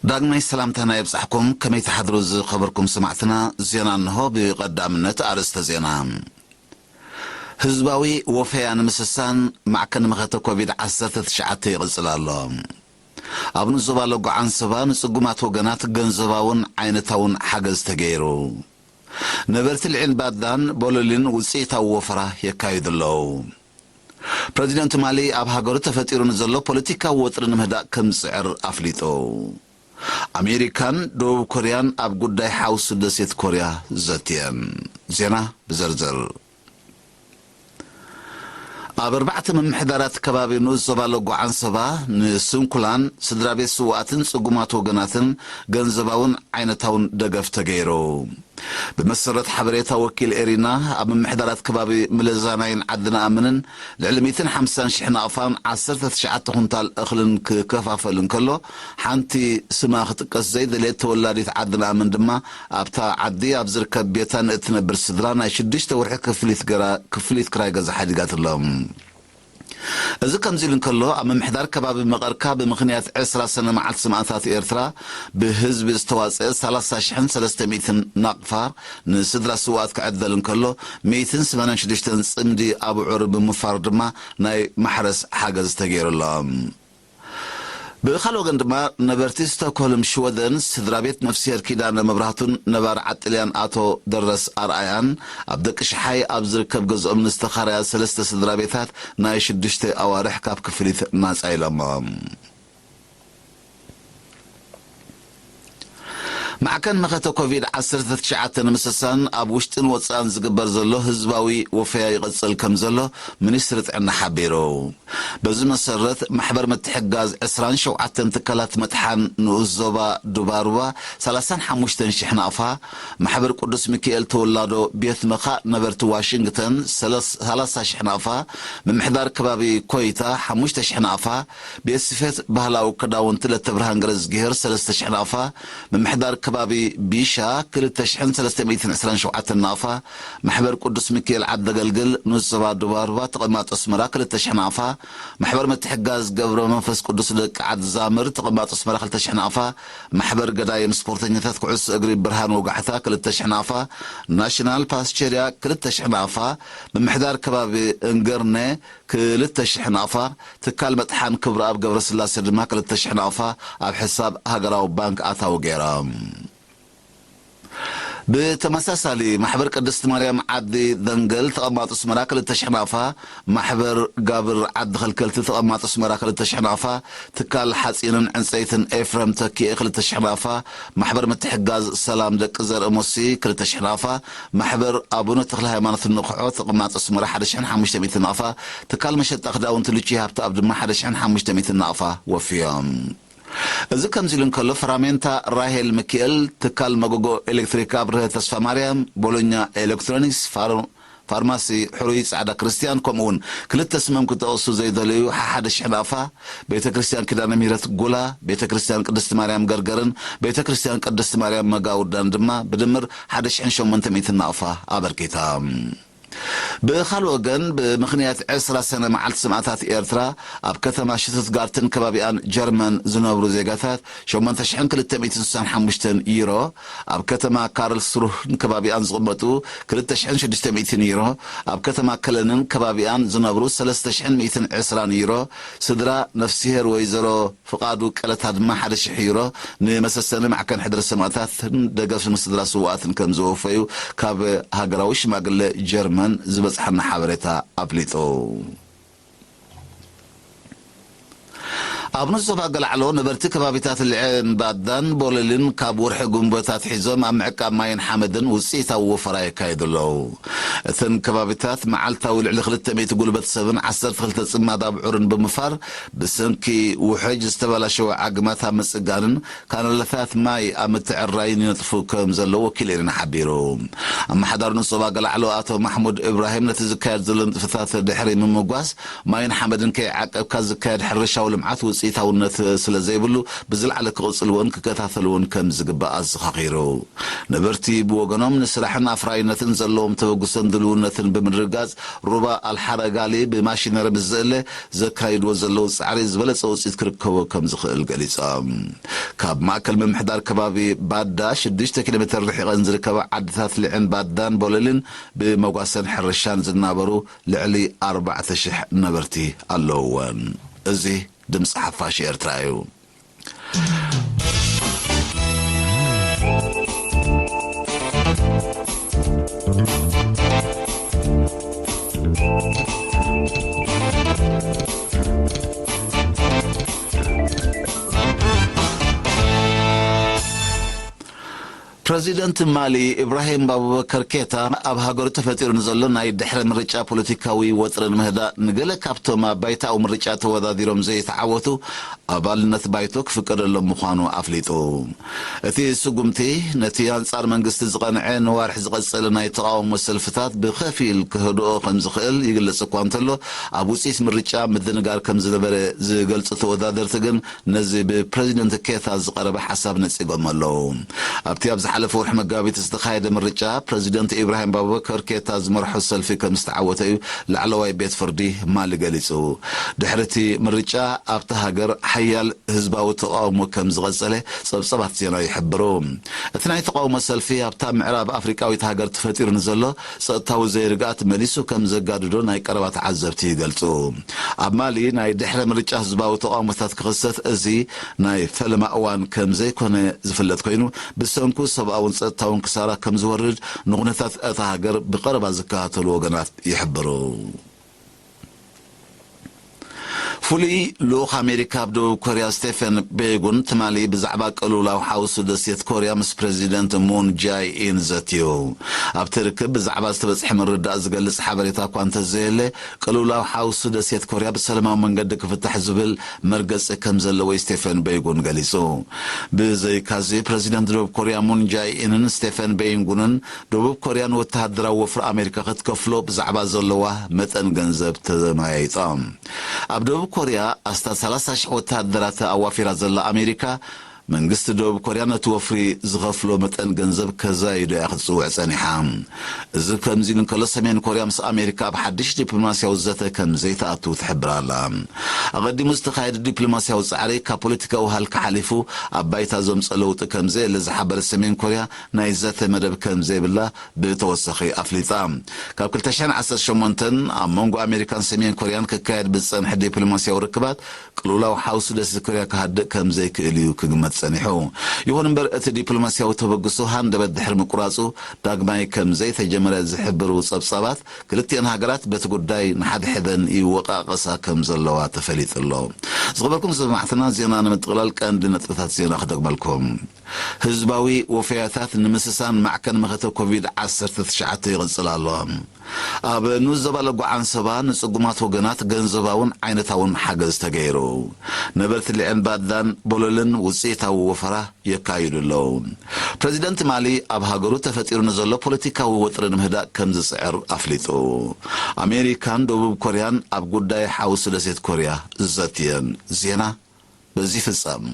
ዳግማይ ሰላምታና የብጻሕኩም። ከመይ ትሓድሩ ዝኸበርኩም ሰማዕትና? ዜና እንሆ። ብቐዳምነት ኣርእስተ ዜና። ህዝባዊ ወፈያ ንምስሳን ማዕከን መኸተ ኮቪድ ዓሰርተ ትሽዓተ ይቕጽል ኣሎ። ኣብ ንዞባ ሎጎ ዓንሰባ ንጽጉማት ወገናት ገንዘባውን ዓይነታውን ሓገዝ ተገይሩ። ነበርቲ ልዒን ባዳን ቦሎሊን ውጽኢታዊ ወፈራ የካይዱ ኣለዉ። ፕረዚደንት ማሊ ኣብ ሃገሩ ተፈጢሩ ንዘሎ ፖለቲካዊ ወጥሪ ንምህዳእ ከም ዝጽዕር ኣፍሊጡ። ኣሜሪካን ደቡብ ኮርያን ኣብ ጉዳይ ሓውሲ ደሴት ኮርያ ዘትየን። ዜና ብዝርዝር። ኣብ ኣርባዕተ ምምሕዳራት ከባቢ ንኡስ ዞባ ሎጎ ዓንሰባ ንስንኩላን ስድራ ቤት ስውኣትን ጽጉማት ወገናትን ገንዘባውን ዓይነታውን ደገፍ ተገይሩ። ብመሰረት ሓበሬታ ወኪል ኤሪና፣ ኣብ ምምሕዳራት ከባቢ ምለዛናይን ዓዲ ነኣምንን ልዕሊ ሚእትን ሓምሳን ሽሕ ናቕፋን ዓሰርተ ትሽዓተ ኩንታል እኽልን ክከፋፈል እንከሎ፣ ሓንቲ ስማ ክጥቀስ ዘይደልየት ተወላዲት ዓዲ ነኣምን ድማ ኣብታ ዓዲ ኣብ ዝርከብ ቤታ ንእትነብር ስድራ ናይ ሽዱሽተ ወርሒ ክፍሊት ገራ-፣ ክፍሊት ክራይ ገዛ ሓዲጋትሎም። እዚ ከምዚ ኢሉ እንከሎ፣ ኣብ ምምሕዳር ከባቢ መቐርካ ብምኽንያት ዕስራ ሰነ መዓልቲ ሰማእታት ኤርትራ ብህዝቢ ዝተዋጽአ ሰላሳ ሽሕን ሰለስተ ሚእትን ናቕፋ ንስድራ ስውኣት ክዕደል እንከሎ፣ ሚእትን ሰማንያን ሽዱሽተን ጽምዲ ኣብዑር ብምፋር ድማ ናይ ማሕረስ ሓገዝ ተገይሩሎም። ብኻልእ ወገን ድማ፣ ነበርቲ ስቶክሆልም ሽወደን ስድራ ቤት ነፍስሄር ኪዳነ መብራህቱን ነባር ዓጥልያን ኣቶ ደረስ ኣርኣያን ኣብ ደቂ ሽሓይ ኣብ ዝርከብ ገዝኦም ንዝተኻረያ ሰለስተ ስድራ ቤታት ናይ ሽዱሽተ ኣዋርሕ ካብ ክፍሊት ናጻ ኢሎሞም። ማዕከን መኸተ ኮቪድ ዓሰርተ ትሽዓተ ንምስሳን ኣብ ውሽጥን ወጻእን ዝግበር ዘሎ ህዝባዊ ወፈያ ይቕጽል ከም ዘሎ ሚኒስትሪ ጥዕና ሓቢሩ። በዚ መሰረት፣ ማሕበር ምትሕግጋዝ ዕስራን ሸውዓተን ትካላት መጥሓን ንኡስ ዞባ ዱባሩባ ሰላሳን ሓሙሽተን ሽሕ ናቕፋ፣ ማሕበር ቅዱስ ሚካኤል ተወላዶ ቤት መኻእ ነበርቲ ዋሽንግተን ሰለስ-፣ ሰላሳ ሽሕ ናቕፋ፣ ምምሕዳር ከባቢ ኮይታ ሓሙሽተ ሽሕ ናቕፋ፣ ቤት ስፌት ባህላዊ ክዳውንቲ ለተብርሃን ገረዝግሄር ሰለስተ ሽሕ ናቕፋ፣ ምምሕዳር ከባቢ ቢሻ ክልተ ሽሕን ሰለስተ ሚእትን ዕስራን ሸውዓተን ናቕፋ፣ ማሕበር ቅዱስ ሚካኤል ዓዲ ኣገልግል ንኡስ ዞባ ዱባሩባ ተቐማጦ ኣስመራ ክልተ ሽሕ ናቕፋ፣ ማሕበር ምትሕጋዝ ገብረ መንፈስ ቅዱስ ደቂ ዓዲ ዛምር ተቐማጦ ኣስመራ ክልተ ሽሕ ናቕፋ፣ ማሕበር ገዳይም ስፖርተኛታት ኩዕሶ እግሪ ብርሃን ወጋሕታ ክልተ ሽሕ ናቕፋ፣ ናሽናል ፓስቸርያ ክልተ ሽሕ ናቕፋ፣ ምምሕዳር ከባቢ እንገርነ ክልተ ሽሕ ናቕፋ፣ ትካል መጥሓን ክብረኣብ ገብረስላሴ ድማ ክልተ ሽሕ ናቕፋ ኣብ ሕሳብ ሃገራዊ ባንክ ኣታዊ ገይሮም። ብተመሳሳሊ፣ ማሕበር ቅድስቲ ማርያም ዓዲ ደንገል ተቐማጦ ኣስመራ ክልተ ሽሕ ናቕፋ፣ ማሕበር ጋብር ዓዲ ኸልከልቲ ተቐማጦ ኣስመራ ክልተ ሽሕ ናቕፋ፣ ትካል ሓጺንን ዕንጸይትን ኤፍረም ተኪኤ ክልተ ሽሕ ናቕፋ፣ ማሕበር ምትሕጋዝ ሰላም ደቂ ዘርኢ ሞሲ ክልተ ሽሕ ናቕፋ፣ ማሕበር ኣቡነ ተክለ ሃይማኖት ንቕሖ ተቐማጦ ኣስመራ ሓደ ሽሕን ሓሙሽተ ሚእትን ናቕፋ፣ ትካል መሸጣ ክዳውንቲ ልቺ ሃብተኣብ ድማ ሓደ ሽሕን ሓሙሽተ ሚእትን ናቕፋ ወፍዮም። እዚ ከምዚ ኢሉ እንከሎ፣ ፈራሜንታ ራሄል ሚካኤል፣ ትካል መጎጎ ኤሌክትሪክ ኣብርሀ ተስፋ ማርያም፣ ቦሎኛ ኤሌክትሮኒክስ፣ ፋር-፣ ፋርማሲ ሕሩይ ጻዕዳ ክርስቲያን፣ ከምኡ እውን ክልተ ስሞም ክጠቕሱ ዘይደለዩ ሓሓደ ሽሕ ናቕፋ፣ ቤተ ክርስቲያን ኪዳነ ምሕረት ጉላ፣ ቤተ ክርስቲያን ቅድስቲ ማርያም ገርገርን ቤተ ክርስቲያን ቅድስቲ ማርያም መጋውዳን ድማ ብድምር ሓደ ሽሕን ሸሞንተ ሚእትን ናቕፋ ኣበርኪታ። ብኻልእ ወገን፣ ብምኽንያት ዕስራ ሰነ መዓልቲ ሰማእታት ኤርትራ፣ ኣብ ከተማ ሽቱትጋርትን ከባቢኣን ጀርመን ዝነብሩ ዜጋታት ሸሞንተ ሽሕን ክልተ ሚእትን ስሳን ሓሙሽተን ዩሮ፣ ኣብ ከተማ ካርልስሩህን ከባቢኣን ዝቕመጡ ክልተ ሽሕን ሽዱሽተ ሚእትን ዩሮ፣ ኣብ ከተማ ከለንን ከባቢኣን ዝነብሩ ሰለስተ ሽሕን ሚእትን ዕስራን ዩሮ፣ ስድራ ነፍስሄር ወይዘሮ ፍቓዱ ቀለታ ድማ ሓደ ሽሕ ዩሮ ንመሰሰኒ ማዕከን ሕድሪ ሰማእታትን ደገፍ ንስድራ ስውኣትን ከም ዘወፈዩ ካብ ሃገራዊ ሽማግለ ጀርመን ዝበጽሓና ሓበሬታ ኣፍሊጡ። ኣብ ንዞባ ገላዕሎ ነበርቲ ከባቢታት ልዕን ባዳን ቦለልን ካብ ወርሒ ጉንቦታት ሒዞም ኣብ ምዕቃብ ማይን ሓመድን ውጽኢታዊ ወፈራ የካይዱ ኣለዉ። እተን ከባቢታት መዓልታዊ ልዕሊ ክልተ ሚእቲ ጉልበት ሰብን ዓሰርተ ክልተ ጽማድ ኣብዑርን ብምፋር ብሰንኪ ውሕጅ ዝተበላሸወ ዓግማት ኣብ ምጽጋንን ካናላታት ማይ ኣብ ምትዕራይን ይነጥፉ ከም ዘለዉ ወኪል ኤሪና ሓቢሩ። ኣመሓዳሪ ንሶባ ገላዕሎ ኣቶ ማሕሙድ እብራሂም ነቲ ዝካየድ ዘሎ ንጥፈታት ድሕሪ ምምጓስ፣ ማይን ሓመድን ከይዓቀብካ ዝካየድ ሕርሻዊ ልምዓት ውጽኢታውነት ስለ ዘይብሉ፣ ብዝለዓለ ክቕጽልዎን ክከታተልዎን ከም ዝግባእ ኣዘኻኺሩ። ነበርቲ ብወገኖም ንስራሕን ኣፍራይነትን ዘለዎም ተበግሶን ድልውነትን ብምርግጋጽ፣ ሩባ ኣልሓረጋሊ ብማሽነሪ ምስ ዝእለ ዘካይድዎ ዘለዉ ጻዕሪ ዝበለጸ ውጽኢት ክርከቦ ከም ዝኽእል ገሊጾም። ካብ ማእከል ምምሕዳር ከባቢ ባዳ ሽዱሽተ ኪሎ ሜተር ርሒቐን ዝርከባ ዓድታት ልዕን ባዳን ቦለልን ብመጓሰን ሕርሻን ዝናበሩ ልዕሊ ኣርባዕተ ሽሕ ነበርቲ ኣለውወን። እዚ ድምጺ ሓፋሽ ኤርትራ እዩ። ፕረዚደንት ማሊ ኢብራሂም ኣቡበከር ኬታ ኣብ ሃገሩ ተፈጢሩ ንዘሎ ናይ ድሕረ ምርጫ ፖለቲካዊ ወጥሪ ንምህዳእ ንገለ ካብቶም ኣብ ባይታዊ ምርጫ ተወዳዲሮም ዘይተዓወቱ ኣባልነት ባይቶ ክፍቀደሎም ምዃኑ ኣፍሊጡ። እቲ ስጉምቲ ነቲ ኣንጻር መንግስቲ ዝቐንዐ ንዋርሕ ዝቐጸለ ናይ ተቓውሞ ሰልፍታት ብኸፊል ክህድኦ ከም ዝኽእል ይግለጽ እኳ እንተሎ፣ ኣብ ውጽኢት ምርጫ ምድንጋር ከም ዝነበረ ዝገልጹ ተወዳደርቲ ግን ነዚ ብፕረዚደንት ኬታ ዝቐረበ ሓሳብ ነጺጎም ኣለዉ። ኣብቲ ኣብ ዝሓለፈ ወርሒ መጋቢት ዝተኻየደ ምርጫ፣ ፕረዚደንት ኢብራሂም ኣቡበከር ኬታ ዝመርሖ ሰልፊ ከም ዝተዓወተ እዩ ላዕለዋይ ቤት ፍርዲ ማሊ ገሊጹ። ድሕሪ እቲ ምርጫ፣ ኣብታ ሃገር ሓያል ህዝባዊ ተቓውሞ ከም ዝቐጸለ ጸብጸባት ዜና ይሕብሩ። እቲ ናይ ተቓውሞ ሰልፊ ኣብታ ምዕራብ ኣፍሪቃዊት ሃገር ተፈጢሩ ንዘሎ ጸጥታዊ ዘይርግኣት መሊሱ ከም ዘጋድዶ ናይ ቀረባ ተዓዘብቲ ይገልጹ። ኣብ ማሊ ናይ ድሕረ ምርጫ ህዝባዊ ተቓውሞታት ክኽሰት እዚ ናይ ፈለማ እዋን ከም ዘይኮነ ዝፍለጥ ኮይኑ፣ ብሰንኩ ሰብኣውን ጸጥታውን ክሳራ ከም ዝወርድ ንኹነታት እታ ሃገር ብቐረባ ዝከታተሉ ወገናት ይሕብሩ። ፍሉይ ልኡኽ ኣሜሪካ ኣብ ደቡብ ኮርያ ስቴፈን ቤጉን ትማሊ ብዛዕባ ቅልውላው ሓውሱ ደሴት ኮርያ ምስ ፕረዚደንት ሙን ጃይ ኢን ዘትዩ። ኣብቲ ርክብ ብዛዕባ ዝተበጽሐ ምርዳእ ዝገልጽ ሓበሬታ እኳ እንተዘየለ፣ ቅልውላው ሓውሱ ደሴት ኮርያ ብሰላማዊ መንገዲ ክፍታሕ ዝብል መርገጺ ከም ዘለዎ ስቴፈን ቤጉን ገሊጹ። ብዘይካዚ ፕረዚደንት ደቡብ ኮርያ ሙን ጃይ ኢንን ስቴፈን ቤይንጉንን ደቡብ ኮርያ ንወተሃደራዊ ወፍሪ ኣሜሪካ ክትከፍሎ ብዛዕባ ዘለዋ መጠን ገንዘብ ተመያይጦም። ኣብ ደቡብ ኮርያ ኣስታት ሰላሳ ሽሕ ወተሃደራት ኣዋፊራ ዘላ ኣሜሪካ፣ መንግስቲ ደቡብ ኮርያ ነቲ ወፍሪ ዝኸፍሎ መጠን ገንዘብ ከዛይዶ እያ ክትጽውዕ ጸኒሓ። እዚ ከምዚ ኢሉ እንከሎ፣ ሰሜን ኮርያ ምስ ኣሜሪካ ኣብ ሓድሽ ዲፕሎማስያዊ ዘተ ከም ዘይተኣቱ ትሕብር ኣላ። ኣቐዲሙ ዝተኻየደ ዲፕሎማስያዊ ጻዕሪ ካብ ፖለቲካዊ ሃልኪ ሓሊፉ ኣብ ባይታ ዘምጸ ለውጢ ከም ዘየለ ዝሓበረ ሰሜን ኮርያ፣ ናይ ዘተ መደብ ከም ዘይብላ ብተወሳኺ ኣፍሊጣ። ካብ ክልተ ሽሕን ዓሰርተ ሸሞንተን ኣብ መንጎ ኣሜሪካን ሰሜን ኮርያን ክካየድ ብዝጸንሐ ዲፕሎማስያዊ ርክባት፣ ቅልውላው ሓውሲ ደሴት ኮርያ ክሃድእ ከም ዘይክእል እዩ ክግመት ጸኒሑ። ይኹን እምበር፣ እቲ ዲፕሎማስያዊ ተበግሶ ሃንደበት ድሕሪ ምቁራጹ፣ ዳግማይ ከም ዘይተጀመረ ዝሕብሩ ጸብጻባት፣ ክልቲኣን ሃገራት በቲ ጉዳይ ንሓድሕደን ይወቃቀሳ ከም ዘለዋ ተፈሊጡ ኣሎ። ዝኸበርኩም ሰማዕትና፣ ዜና ንምጥቕላል ቀንዲ ነጥብታት ዜና ክደግመልኩም። ህዝባዊ ወፈያታት ንምስሳን ማዕከን መኸተ ኮቪድ ዓሰርተ ትሽዓተ ይቕጽል ኣሎ። ኣብ ንኡስ ዞባ ለጓ ዓንሰባ ንጽጉማት ወገናት ገንዘባውን ዓይነታውን ሓገዝ ተገይሩ። ነበርቲ ልዕን ባዳን ቦሎልን ውጽኢታዊ ወፈራ የካይዱ ኣለዉ። ፕረዚደንት ማሊ ኣብ ሃገሩ ተፈጢሩ ንዘሎ ፖለቲካዊ ወጥሪ ንምህዳእ ከም ዝጽዕር ኣፍሊጡ። ኣሜሪካን ደቡብ ኮርያን ኣብ ጉዳይ ሓውሲ ደሴት ኮርያ ዘትየን። ዜና በዚ ይፍጸም።